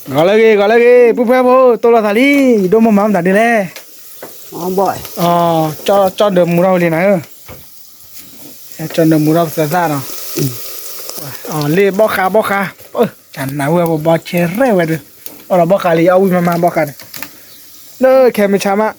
ဂီၤလၢဂ့ၤ ဂီၤလၢဂ့ၤ ပုၢ်ဖိဖိ တိၢ်လိာ်သးလံ ယဒိၣ်မိၢ်မၤမတၤဒ်လဲၣ်. ကၠီၣ်ဒၢမူထီၣ်ဝံၤလံနၤဧၢ, ကၠီၣ်ဒၢမူထီၣ်ပသၢသၣ်နီၤ, လ့ၣ်ဘီၣ်ဃးဘီၣ်ဃး, တၢ်နၢ်ဝဲပဘီၣ်ဆဲးရဲၣ်ဝဲဒုး, အီၣ်ဒီးဘီၣ်ဃးလံ အီၣ်ဝံၣ်မၤမၤဘီၣ်ဃးန့ၣ်, လၢခဲမုၢ်ဆါမး,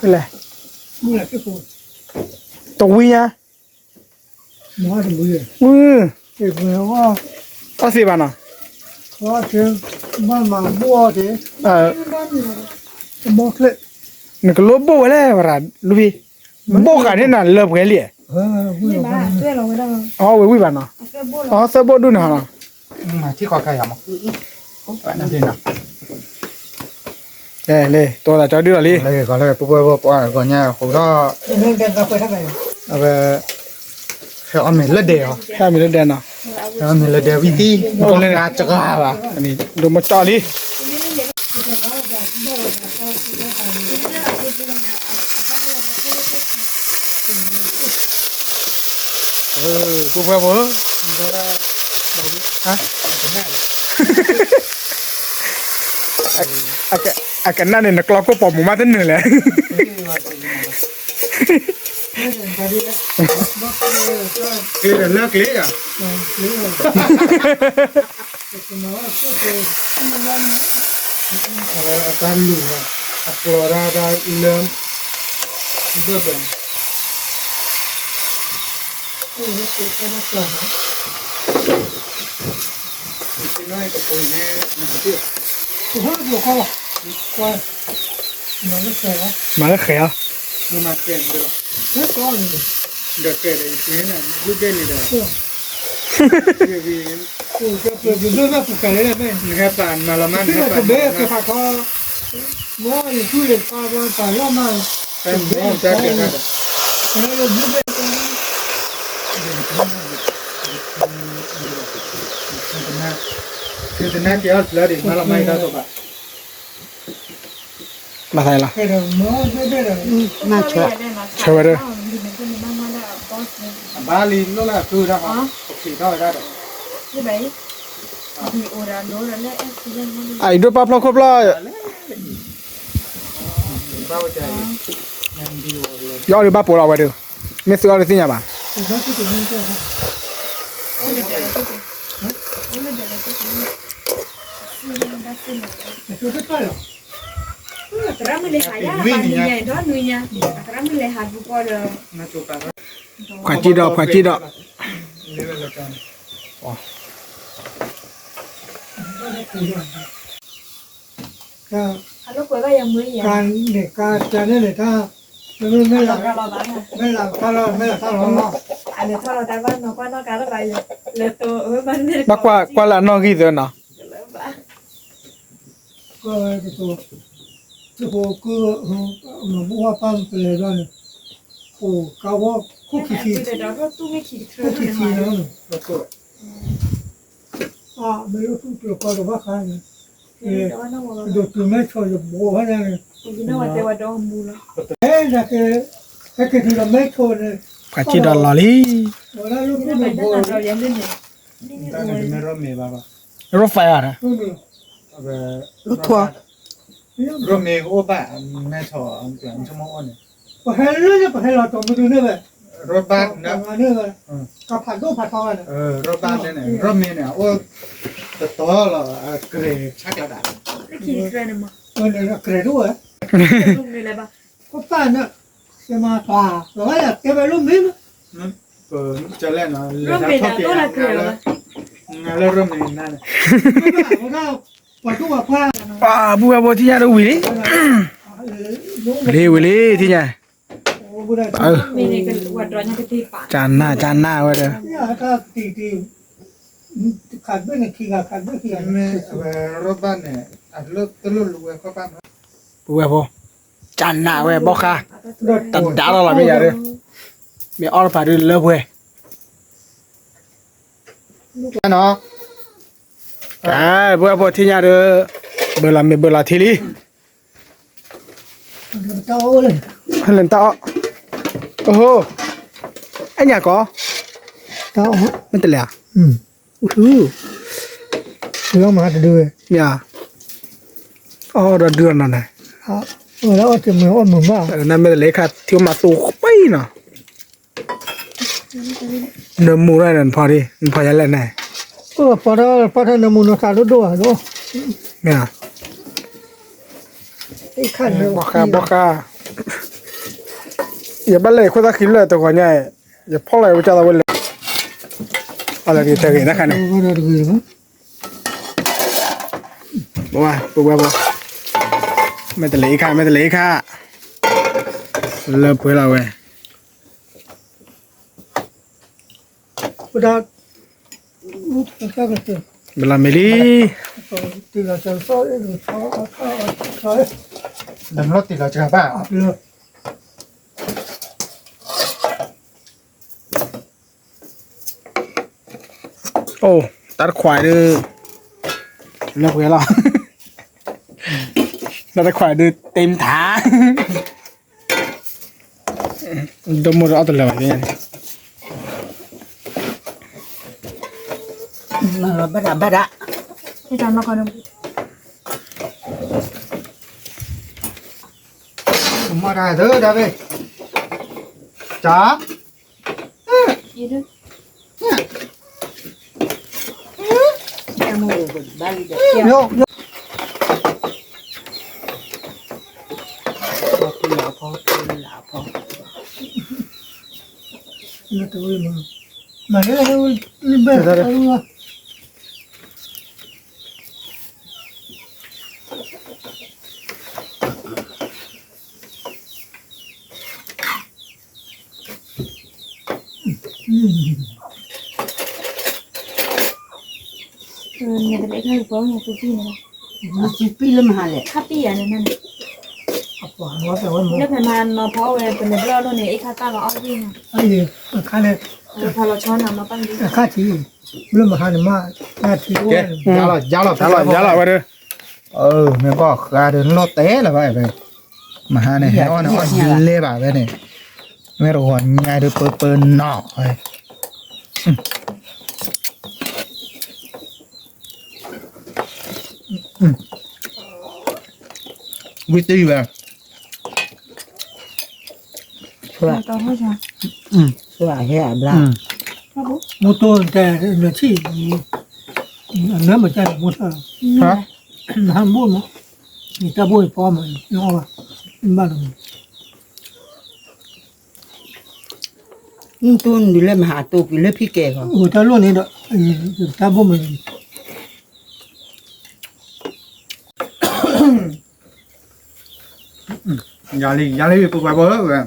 လဲၤဒၢ, လဲၤ, တဝံၤညါ အီၣ်သ့ဘၣ်နီၤ, နကလိဘိၣ်ဝဲလဲၣ် ဝရၤလူဖံ, ဘိၣ်ဃးန့ၣ်နၤလၢပှဲၤလံ, အီၣ်ဝဲဝံၣ်ဘၣ်နီၤ, အီသၢဘိၣ်ဒူၣ်န့ၣ်ဟီနီၤ, လ့ၣ် တိၢ်သးကၠီဒုၣ်လီၤလံ, လၢပှဲၤပှဲၤပှဲၤပှဲၤပှဲၤညါဃိးဒီး, အဝဲ ဟဲအီၣ်မ့ၤလၢဒဲးအီၤ, ဟဲအီၣ်မ့ၤလၢဒဲးနီၤ, ဟဲအီၣ်မ့ၤလၢဒဲးဝံၣ်သံ, တဂၤဘၣ်, ဒိၣ်မးကၠီလံ, ပှဲၤပှဲၤပှဲၤ, အကနၣ်န့ၣ် နကျီကိၢ်ပိာ်မုၣ်မးတနုာ်လဲၣ်, ကျ့ဒီးလၢကျ့ဒီး အတၢ်လူၤ, အကျီဒၣ်ဒၣ်လၢ, ဘၢၣ်ဘၢၣ်, မၤလၢဃဲၤအီၤ, ဒီးကဲဒီး ယပျဲနၤ ဘုဘဲၣ်လံဒီး, နဟဲပာ်မၤလီၤမး နဟဲပာ်မၤလီၤမး, မ့ၢ်ယသူၣ်ယသးဘၣ်ပာ်လီၤမး, တၢ်ကဲတၢ်ဒီး, သုတနၢ်က့ၤအီၣ်တဖျၢၣ်ဒံး မၤလီၤမးယတၢ်တိာ်ဘၣ်. မၤသးလီၤ, ဆၢဝဲဒၣ်, အဘၣ်လံလိၣ်လၢအသူၣ်ဝဲဒၣ်, အံၤဒိၣ်ပာ်ဖျီခိၣ်ဖျီ, ယအီၣ်ဒုးဘၣ်ပိာ်လီၤဝဲဒုး, မ့ၢ်သုအီၣ်ဒုးသ့ၣ်ညါဘၣ်. သရၣ်မုၣ်လဲၤဟးယါ, ပှၤကံၣ်ဒီး ပှၤကံၣ်ဒီး, ကန့ၣ်ကန့ၣ်တၢ်, မ့ၢ်လၢတၢ်လီၤ, မ့ၢ်လၢတၢ်လီၤ, ဘၣ်ကွၢ်လၢအနီၣ်ဂံၢ်သၢနီၤ. ကဲ, သုးဖိကၢ, မၤဘူၣ်ဝါပၢ်ပလဲၤဒီးန့ၣ်, အိၣ်ကါဝီခိၣ်ခံဆံ, ခိၣ်ခံဆံလီၤန့ၣ်, မ့ၢ်လၢသူၣ်ကျၢၤကီၢ်တဘၣ်ဃါန့ၣ်, ဒိးတုၤမဲဆီၣ်ယဘိးဝဲဒၣ်န့ၣ်, ဟဲက့ၤ, ဟဲက့ၤတုၤဒီးမဲဆီၣ်န့ၣ်, ပှၤကံၣ်ဒီးလီၤလံ, ဝဲဒၣ်လၢသူၣ်ကျၢၤဘိး, ရိၣ်ဖဲအါ, ရိၣ်ထွါ, ရိၣ်မ့ၢ်အိၣ်ဘၣ်, မဲဆီၣ်, ပဟဲလၢန့ၣ် ပဟဲလီၤတီၤမုၢ်ဒုန့ၣ်ဝဲ, ရိၣ်ဘၣ်န့ၣ်, ကဖးဒိၣ်ဖးထီန့ၣ်, ရိၣ်ဘၣ်န့ၣ်န့ၣ် ရိၣ်မ့ၢ်န့ၣ် အအိၣ်တတီၤလီၤ, အကြဲးဆါကျါဒၣ်, အကြဲးဒိၣ်ဝဲ, ခိၣ်ပၢ်န့ၣ်, ယမၤပှၤ, လီၤဝဲယတဲဝဲရိၣ်မ့ၢ်မး, ကလဲၣ်နီၤ, လဲၤထီၣ်ထီၣ်က့ၤ, နၤလၢရိၣ်မ့ၢ်နၤန့ၣ်, ပှၤဒိၣ်ပှၤခွါ, ပှၤဘူၣ်ဝဲဖိထံၣ်ညါတဝံၤလံ, ဝံၤလံဝံၤလံထံၣ်ညါ, ကနၣ်ကနၣ်ဝဲဒီး, ပဝဲဖိ, ကနၣ်ဝဲဘီၣ်ဃါ, တဒါလီၤလီၤမ့ၢ်ယၤဒီး, မ့ၢ်အီၣ်တဖၣ်ဒုးလၢပှဲၤ, ပဝဲဖိထံၣ်ညါဒီး, ဘၢလီၤမ့ၢ်ဘၢလီၤထံလံ ဟဲလၢနတၢ်အီၣ်, အိၣ်ဟိ, အဲၣ်ညါကီး, မ့ၢ်တလဲၤဧါ, ဟု, ဝံၤအီၣ်မၤတဒုဝဲ, မ့ၢ်ဧါ, အီၣ်ဒီးဒုအီၣ်နီၤန့ၣ်, အီၣ်တမုာ်အီၣ်မုာ်မး, နမ့ၢ်တလဲၤခါထံအိၣ်မၤသူပှဲၤနီၤ, နမူၤန့ၣ် နဖီဒံ နဖီယလဲၣ်န့ၣ်, ဖီထီၣ် ဖီထီၣ်နမူၤနသးဒိၣ်ဒိၣ်ဧါ, မ့ၢ်ဧါ, ဘီဃါ ဘီဃါ, ယဘၣ်လဲၤခိၣ်သၣ်ဃံလၢတဂီၤညါ, ယဖီၣ်လီၤယဝဲကၢ်သးဝဲလဲၣ်, အီၣ်လၢတဂ့ၤတဂ့ၤတၢ်ခါန့ၣ်, ပဝဲပဝဲဘီ, မ့ၢ်တလဲၤအံၤခါ မ့ၢ်တလဲၤအံၤခါ, လၢပှဲၤလီၤဝဲ, ဘလီၤမ့ၢ်လံ, လီၤတ့ၢ်လီၤစှၤဘၣ် အိၣ်, တၢ်တခွးဒုး, လၢပှဲၤလီၤ, တၢ်တခွးဒုး တ့မထါ, ဒိၣ်မိၢ်ဒီးအီၣ်တလၢာ်ဘၣ်, ဘၣ်ဒၣ်ဘၣ်ဒၣ်, မၤတၢ်သၢဒၣ်ဝဲ, တၢ် နသူပံၢ်လၢမဟါလဲၣ်, ခါပံၢ်ယၤန့ၣ်န့ၣ်, လၢဖဲမဟါနီၤဖီဝဲ ပလဲၤဘျီၣ်လိၣ်န့ၣ် အ့ၣ်ခါကၢ်ဂီၤအီၣ်ဝံၣ်နီၤ, အခါလၢ, အခါလၢ, အခါထံ, လၢမဟါန့ၣ်မး, နထံ, ယါလီၤ, ယါလီၤ, ယါလီၤဝဲဒၣ်, မ့ၢ်ဘၣ်ဃးဒီးနလီၤတဲလၢၤဘၣ်, မဟါန့ၣ် ဟဲအီၣ်န့ၣ်အီၣ်ဒ်လဲၣ်ဘၣ်ဝဲန့ၣ်, မ့ၢ်တဂီၤညါဒုးပၢပၢနီၤ, ဝံတံၢ်ဝဲ, သွၣ်ဟဲအဘျါ, မူတိၢ်တဲနထံၣ်, အနၢမတၢ်မူထၢၣ်, နဟးဘိၣ်မး, နတၢ်ဘိၣ်ယဖီမး, နအီၣ်ဘၣ်, ဘၣ်လီၤ, မူတိၢ်နဒုးလၢမဟါတိၢ်ကွံာ်လၢဖံကဲၢ်ဂီၤ, အိၣ်တၢ်လိၣ်န့ၣ်ဒီး, တၢ်ဘိၣ်မး ယၤလံ ယၤလံ ပပှၤဘီလၢဝဲ,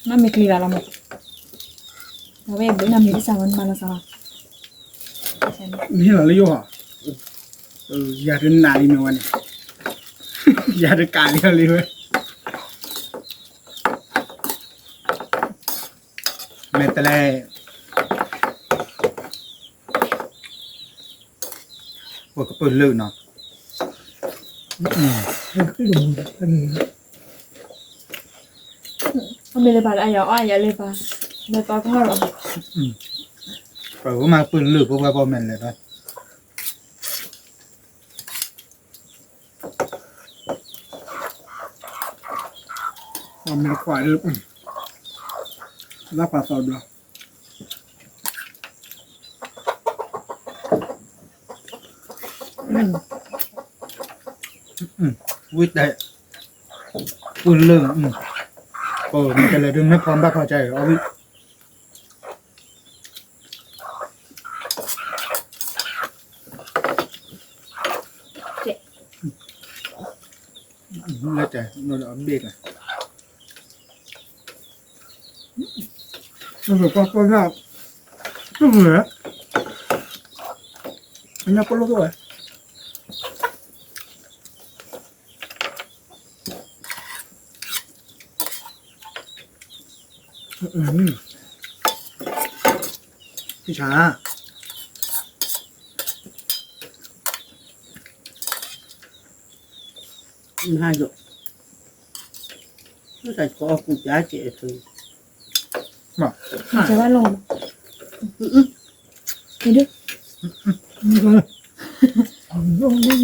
နမ့ၢ်ချံဂၤလီၤမး, အဝဲဘၣ်နမ့ၢ်တစၢ်ဝဲနမၤလီၤစၢ်လီၤ, မ့ၢ်လီၤလၢယိၤဟီ, ယၤတနာ်လံမ့ၢ်ဝဲန့ၣ်, ယၤတကးလံလံဝဲ, မ့ၢ်တလဲၣ် ပကပၢၢ်လၢာ်နီၤ, အမ့ၢ်လၢပှၤလၢအယၤအီၣ်ယၤလၢပှၤ, လၢပှၤကဟီၣ်လီၤ, ပှၤကမၤပၢၢ်လၢာ် ပပှၤဘီမဲာ်လဲၣ်ဘၣ်, မ့ၢ်တခွးဒီး, လၢပှၤသီဘျီ, ဝံတဲ, ပူၤလၢာ်, မ့ၢ်တလဲၤဒုးမ့ၢ်ဖီဘၣ်ဖီကါအံၤ, လၢတဲ, ဘ့ၣ်ကါ, ပကပၢၢ်, သူၣ်မုာ်, အညါပလိၣ်ဝဲ ဆါ, မဟါယိာ်, သူၣ်စၢ်ကီအီၣ်ကူပျါကဲအသု, မ့ၢ်, မ့ၢ်, အဒု ဘီဃး ဘီ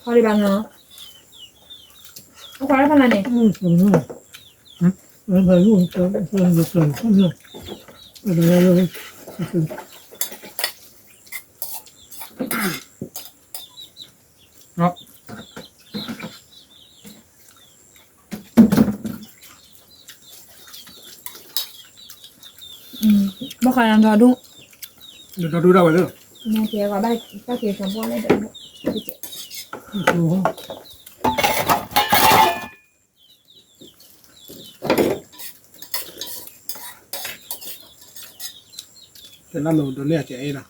ဃး ထီၣ်ဒံးဘၣ်နီၤ, အခွါလၢဖးနၤန့ၣ်, ဘၣ်ဃးနၤဒီဒူၣ်, ဒီဒူၣ်ဒၣ်ဝဲလၢ, နကဲဘၣ်တၢ်ကဲထီဘိလၢဒီဒူၣ်, တနၢ်မုာ်ဒိးန့ၢ်အကဲအ့ၣ်လီ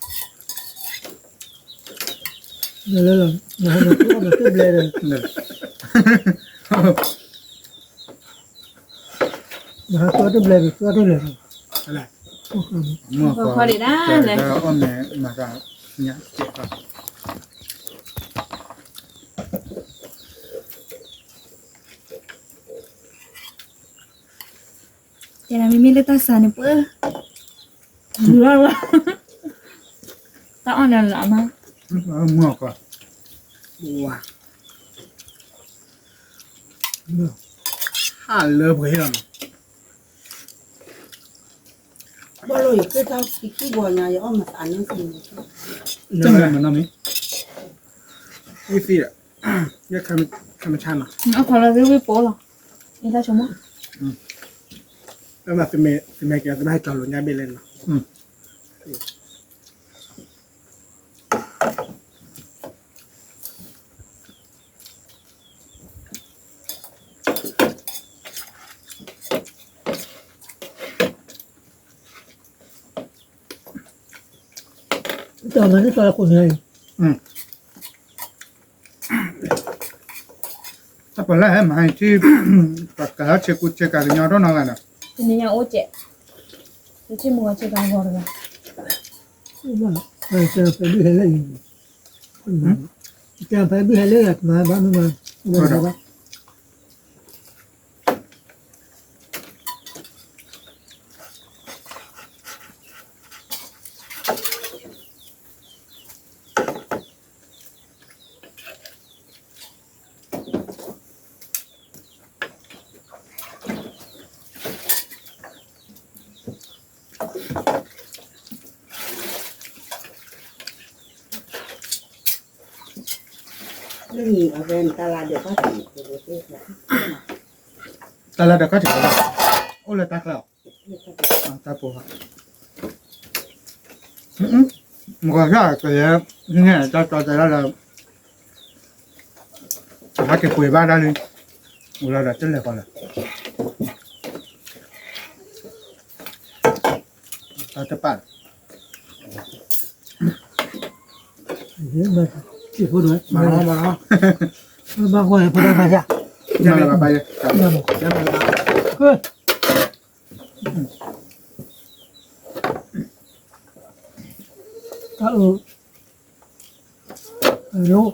ၤ, လၢလၢလီၤ, နဟဲနၤသူအီၣ်မးတဘျဲဒီး, နဟဲသူအီၣ်တဘျဲဒီး သူအီၣ်တဘျဲဒီး, မုၢ်ခီဒံးဒၣ်လဲၣ်, အီၣ်မ့ၢ်မၤသးညါကဲး, တဲဒၣ်မ့မ့ၢ်လၢတၢ်စၢ်န့ၣ်ပှၢ်, တၢ်အီၣ်န့ၣ်လီၤမး, မုၢ်ခီ, ဝါ, ဟးလၢပှဲၤလီၤနီၤ, ဘီလိယက့ၤတၢ်ခံခံဘီညါ ယအီၣ်မၤသးန့ၣ်, တမ့ၢ်မနီၤမ့ၢ်, ဝံသံဒီး, ယခမဆါနီၤ, အခီလီၤသ့ဝံပိလီၤ, ယတၢ်ဆိကမိၣ်, တမ့ၢ်, တမ့ၢ်ကဲသနာ်က့ၤလီၤညါဘ့ၣ်လဲၣ်နီၤ. တၢ်မၤန့ၢ်သီလၢခိၣ်နၢ်အံၤ, တၢ်ပှၤလၢဟဲမၤဟဲထံ, ပှၤကလၢဆ့ကူဆ့ကၤကညီထီၣ်နီတဂၤဒီး, တနံၤညါအိၣ်ကဲး, ယထံၣ်မုၢ်ဂီၤဆ့ကၤဂီၤတဂၤ, တၢ်ပှၤဒုးဟဲလၢအံၤ, တၢ်ပှၤဒုးဟဲလၢအံၤ တမၤဘၣ်မ့ၢ်မၤ, ဘၣ် လၢနံၤအဝဲတၢ်လၢဒၢးကီၢ်ထံး, တၢ်လၢဒၢးကီၢ်ထံး, အိၣ်လၢတၢ်ချၢအီၤ, တၢ်ပူၤ, မ့ၢ်ကီၢ်ကယဲၢ်, န့ၣ်တၢ်ကီတၢ်လၢဒီး ဟဲက့ၤပှ့ၤဘၣ်ဒၣ်လံ, အိၣ်လၢဒီးတလဲၤဃီလၢာ်, တၢ်တပာ်လၢာ်, မၤလီၤမၤလီၤ, မၤကွၢ်ဖိဒၣ်မၤယၤ, မၤလီၤဘၣ်ဘၣ်ယဲ, မၤလီၤဘၣ်, တၢ်အၢ လိၣ်,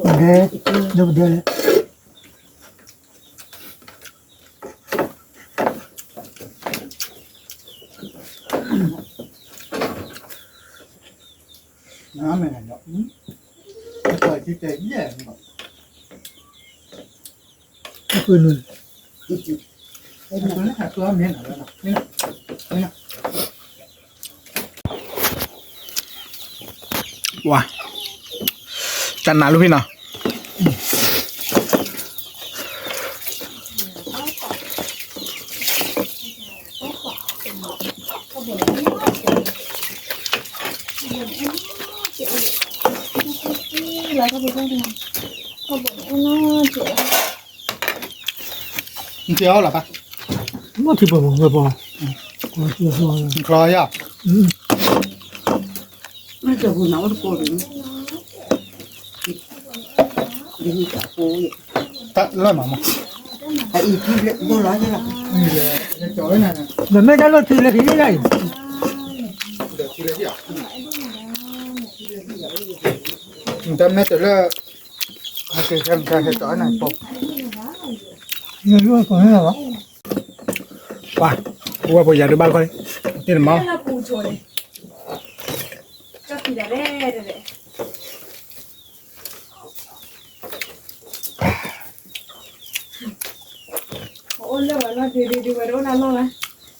ဒဲ, ဒိပဒဲလဲၣ်, နမ့ၢ်, အဃိန့ၣ် ဝါ, တၢ်နးလူဖံနီၤ, နကဲအီၣ်လီၤပၢ်, မ့ၢ်ထံပှဲၤပှဲၤပှဲၤပှဲၤ, ချီယၤ, တၢ်လၢမးမး, မ့ၢ်တၢ်လၢထံလၢထံလၢအံၤ, တၢ်မ့ၢ်တလၢ, ဟဲက့ၤဟဲက့ၤဟဲက့ၤနၤ, ပှၤ, ပဝဲပှၤယၤဒုးဘၣ်ခီလံ, တ့ၢ်နမါ အိၣ်လၢဝဲလီၤဒုးဒုးဒုးဝဲတအိၣ်လၢလီၢ်ဘၣ်. ဘၣ်ဂီၤလံ ပူဝဲဖိ, ယဒိးပာ်သ့ၣ်ခီကပၢၤနီၣ်ဒိၣ်လံ, လူၤဘံလူၤဘံ. အ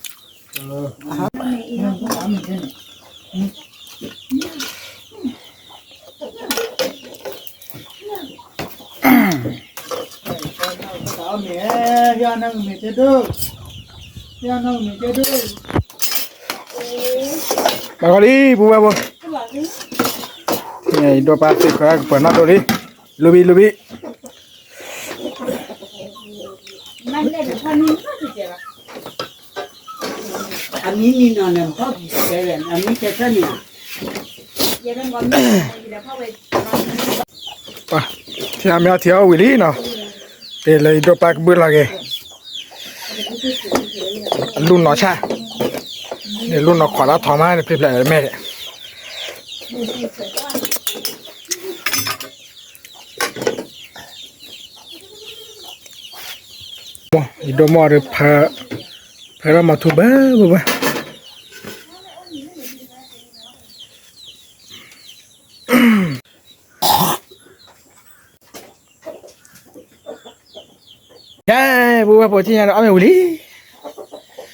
မံမံနီၤန့ၣ် ဘီၣ်ကံတဲဝဲ အမံတဲဆၢန့ၣ်ဧါ. ထံအီၣ်မ့ၢ်အီထံအီၣ်ဝံၤလံနီၤ, တဲလၢယဒိးပာ်ကဘုးလီၤက့ၤ, အလူၢ်နီၤဆၣ်, န့ၣ်လူၢ်နီၤခိးတၢ်ထီမးန့ၣ် ဖျဲဖျဲမဲာ်ဒီး ယဒိၣ်မီၢ်ဒီး ဖၢထီၣ်မၤထူဘၢဘၢဘၢ. ကဲ, ပဝဲဖိဆ့ၣ်ညါဒီးအီၣ်မ့ၤဝံၤလံ,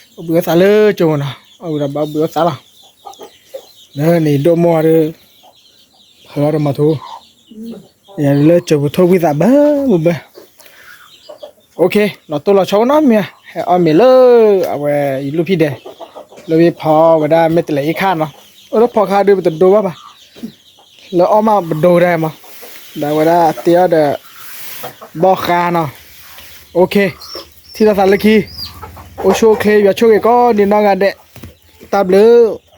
ဘုးအိၣ်သးလၢကၠိမနီၤ, အီၣ်ဝံၤဒီးဘၣ်ဘုးအိၣ်သးလီၤ. လၢန့ၣ်ဒိၣ်မီၢ်ဒီး ဖၢထီၣ်မၤထူ, ယလၢကၠိပူၤထိၣ်ဝံသးဘၢဘၢဘၢ. OK, လီၤတိၢ်လီၤဆီအိၣ်နီတမံၤ, ဟဲအီၣ်မ့ၤလၢ အဝဲယလူၢ်ဖံးဒဲး, လၢဖံးဖီဝဲဒၣ်မ့ၢ်တလဲၤအံၤခါနီၤ, အိၣ်လၢဖီခါဒုးပတဒိဘၣ်ဘၣ်, လၢအီၣ်မးပဒိဒၣ်မး, ဒီးဝဲဒၣ်တ့အီၣ်ဒီး ဘီၣ်ဃါနီၤ. OK, ထံၣ်လိာ်သးလၢခံ, အိၣ်ဆူၣ်အိၣ်ချ့ ယွၤဆိၣ်ဂ့ၤကိးဒံးနီၢ်ဂၤဒဲး, တၢ်ဘျုး